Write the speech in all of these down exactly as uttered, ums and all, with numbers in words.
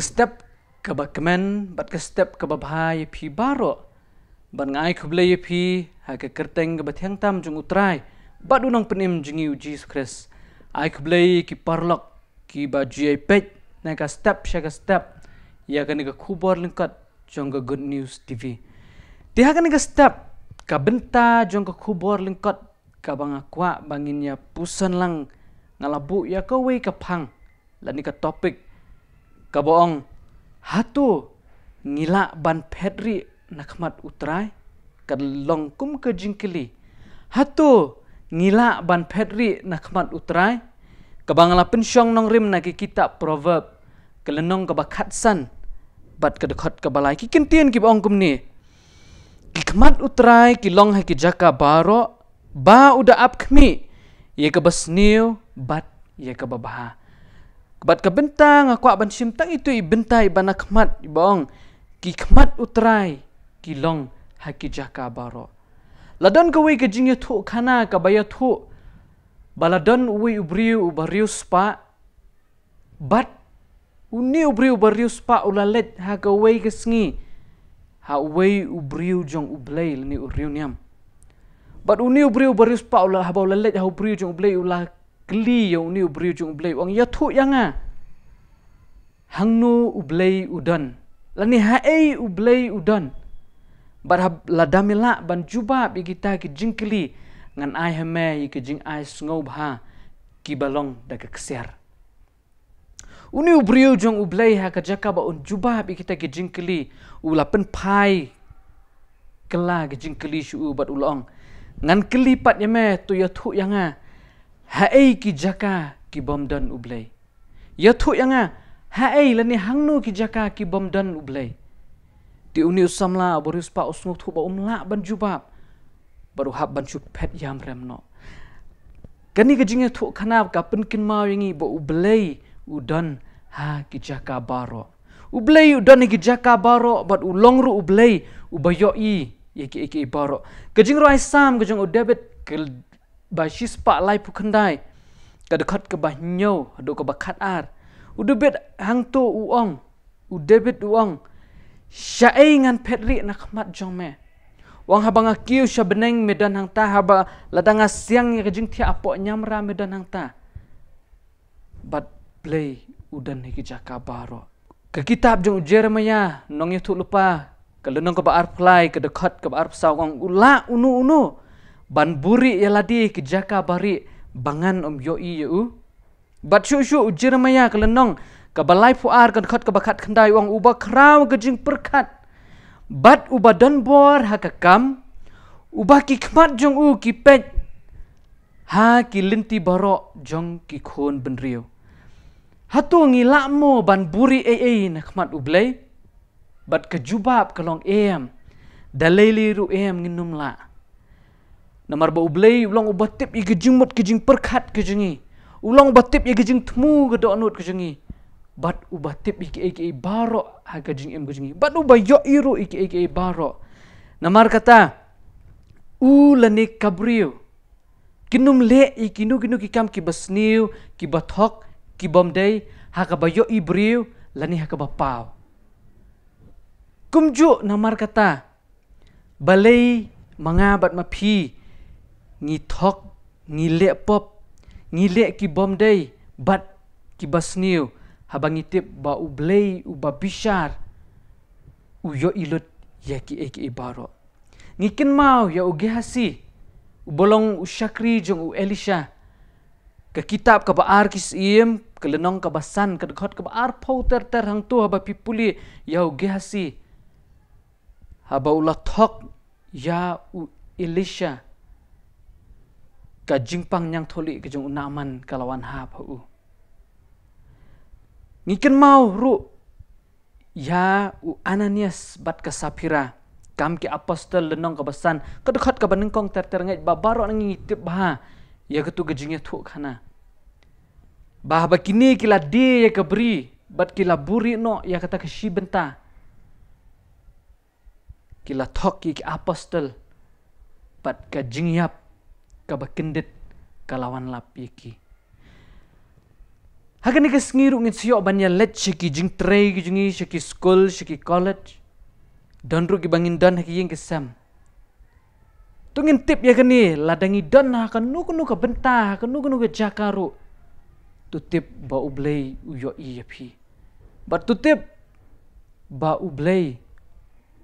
Step kaba kmen bad ka step kaba bha ïa phi baroh. Bad nga ai khublei ïa phi ha ka kyrteng kaba thiang tam jong U Trai bad U Nongpynim jong ngi U Jisu Khrist. Ai khublei ïa ki paralok kiba ju ïai peit na ka step sha ka step ïa kane ka khubor lyngkot jong ka Good News T V. Te ha kane ka step, ka bynta jong ka khubor lyngkot kaba nga kwah ba ngin ïa puson lang, nga la buh ïa kawei ka phang lane ka topic kaba ong, hato ngi lah ban phet rieh na khmat U Trai? Ka long kum ka jingkylli. Hato ngi lah ban phet rieh na khmat U Trai? Kaba nga la pynshong nongrim na ki kitab Proverb, ka lynnong kaba khatsan bad ka dkhot kaba lai, ki kyntien kiba ong kumne: Ki khmat U Trai ki long ha ki jaka baroh, ba u da ap khmih ïa kaba sniew bad ïa kaba bha. Bad ka bynta nga kwah ban shim tang ito i bynta iba na khmat, iba ong, ki khmat U Trai ki long ha ki jaka baroh. La don kawei ka jingïathuhkhana kaba ïathuh ba la don uwei u briew uba riewspah, bad une u briew uba riewspah u la leit ha kawei ka sngi ha uwei u briew jong U Blei lane u riewniam. Bad une u briew uba riewspah u la, haba u la leit ha u briew jong U Blei, u la kylli ïa une u briew jong U Blei, u ong, ïathuh ïa nga, hangno U Blei u don, lane haei U Blei u don? Bad haba lada me lah ban jubab ïa kita ki jingkylli, ngan ai ha me ïa ka jingai sngewbha kiba long da ka ksiar. Une u briew jong U Blei, ha ka jaka ba un jubab ïa kita ki jingkylli, u la pynphai kylla ki jingkylli sha u bad u la ong, ngan kylli pat ïa me, to ïathuh ïa nga, haei ki jaka ki bym don U Blei? Ïathuh ïa nga, haei lane hangno ki jaka ki bym don U Blei? Te une u samla uba riewspah u sngewthuh ba um lah ban jubab bad u hap ban shu phet ïam rem noh. Kane ka jingïathuhkhana ka pynkynmaw ïa ngi ba U Blei u don ha ki jaka baroh. U Blei u don ha ki jaka baroh bad u long ruh U Blei uba ïohi ïa kiei kiei baroh. Ka jingrwai Salm ka jong u David, ka ba shispah laiphew khyndai, ka dkhot kaba hynñiew haduh kaba khatar. U David hangto u ong, u David u ong, shaei ngan phet rieh na khmat jong me? U ong, haba nga kiew sha bneng me don hangta, haba lada nga siang ïa ka jingthiah hapoh niamra me don hangta. Bad Blei u don ha ki jaka baroh. Ka kitab jong u Jeremaïah nongïathuhlypa, ka lynnong kaba arphew lai, ka dkhot kaba arphew saw, u ong, u lah uno uno ban buhrieh ïa lade ha ki jaka barieh ba ngan ym ïohi ïa u? Bad shuh shuh u Jeremaïah, ka lynnong kaba laiphew ar, ka dkhot kaba khatkhyndai, u ong, uba khraw ka jingpyrkhat bad uba don bor ha ka kam, uba ki khmat jong u ki peit ha ki lynti baroh jong ki khun bynriew. Hato ngi lah mo ban buhrieh ei ei na khmat U Blei? Bad ka jubab ka long em. Da lei lei ruh em, ngin ym lah. Namar ba U Blei u long uba tip ïa ka jingmut ka jingpyrkhat ka jong ngi. U long uba tip ïa ka jingthmu ka dohnud ka jong ngi. Bad uba tip ïa kiei kiei baroh ha ka jingim ka jong ngi. Bad uba ïohi ruh ïa kiei kiei baroh. Namar kata, u lane ka briew kin ym leh ïa kino kino ki kam kiba sniew, kiba thok, ki bym dei, ha kaba ïohi briew lane ha kaba paw. Kumjuh namar kata, balei ma nga bad ma phi ngi thok, ngi leh pop, ngi leh ki bym dei bad kiba sniew, haba ngi tip ba U Blei uba bishar u ïohi lut ïa kiei kiei baroh. Ngi kynmaw ïa u Gehasi, uba long u shakri jong u Elisha. Ka kitab kaba ar Ki Syiem, ka lynnong kaba san, ka dkhot kaba arphew ter ter, hangto haba phi pule ïa u Gehasi, haba u la thok ïa u Elisha, ka jingpang ñiangthohlieh ka jong u Naaman ka la wan hap ha u. Ngi kynmaw ruh ïa u Ananias bad ka Saphira, Kam Ki Apostol lynnong kaba san, ka dkhot kaba nyngkong ter ter, ngeit ba baroh na ngi ngi tip bha ïa kato ka jingïathuhkhana. Ba haba kine ki la die ïa ka bri bad ki la buhrieh noh ïa kata ka shi bynta, ki la thok ïa ki apostol bad ka jingïap kaba kyndit ka la wan lap ïa ki. Ha kane ka sngi ruh ngin sa ïoh ban ïaleit sha ki jingtrei ki jong ngi, sha ki skul, sha ki college. Don ruh kiba ngin don ha ki ïing ki sem. To ngin tip ïa kane, lada ngi don ha kano kano ka bynta, ha kano kano ka jaka ruh, to tip ba U Blei u ïohi ïa phi. Bad to tip ba U Blei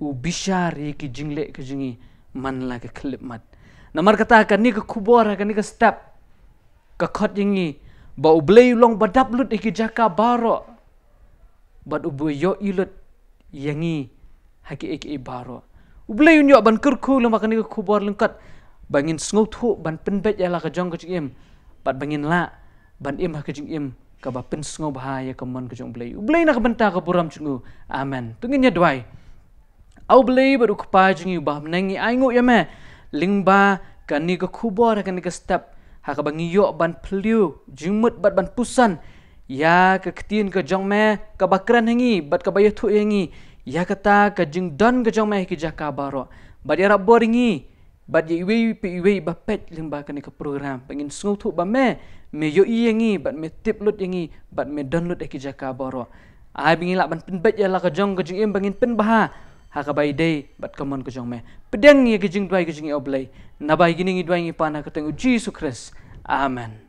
u bishar ïa ki jingleh ki jong ngi man la ka khyllipmat. Namar kata, kane ka khubor, kane ka step, ka khot ïa ngi ba U Blei u long ba dap lut ha ki jaka baroh, bad uba ïohi lut ïa ngi ha kiei kiei baroh. U Blei un ïoh ban kyrkhu lyngba kane ka khubor lyngkot, ba ngin sngewthuh ban pynbeit ïa la ka jong ka jingim, bad ba ngin lah ban im ha ka jingim kaba pynsngewbha ïa ka mon ka jong U Blei. U Blei na ka bynta ka burom jong u. Amen. To ngin ïa duwai. A U Blei bad U Kpa jong ngi uba ha bneng, ngi ainguh ïa me lyngba kane ka khubor, kane ka step, ha kaba ngi ïoh ban phylliew jingmut bad ban puson ïa ka ktien ka jong me, kaba kren ha ngi bad kaba ïathuh ïa ngi ïa kata ka jingdon ka jong me ha ki jaka baroh. Bad ïarap bor ïa ngi bad ïa iwei pa iwei ba peit lyngba kane ka program, ba ngin sngewthuh ba me, me ïohi ïa ngi, bad me tip lut ïa ngi, bad me don lut ha ki jaka baroh. Ai ba ngin lah ban pynbeit ïa la ka jong ka jingim, ba ngin pynbha ha kaba ïadei bad ka mon ka jong me. Pdiang ïa ka jingduwai ka jong ngi, A U Blei. Naba ïa kine ngi duwai ngi pan ha ka kyrteng U Jisu Khrist. Amen.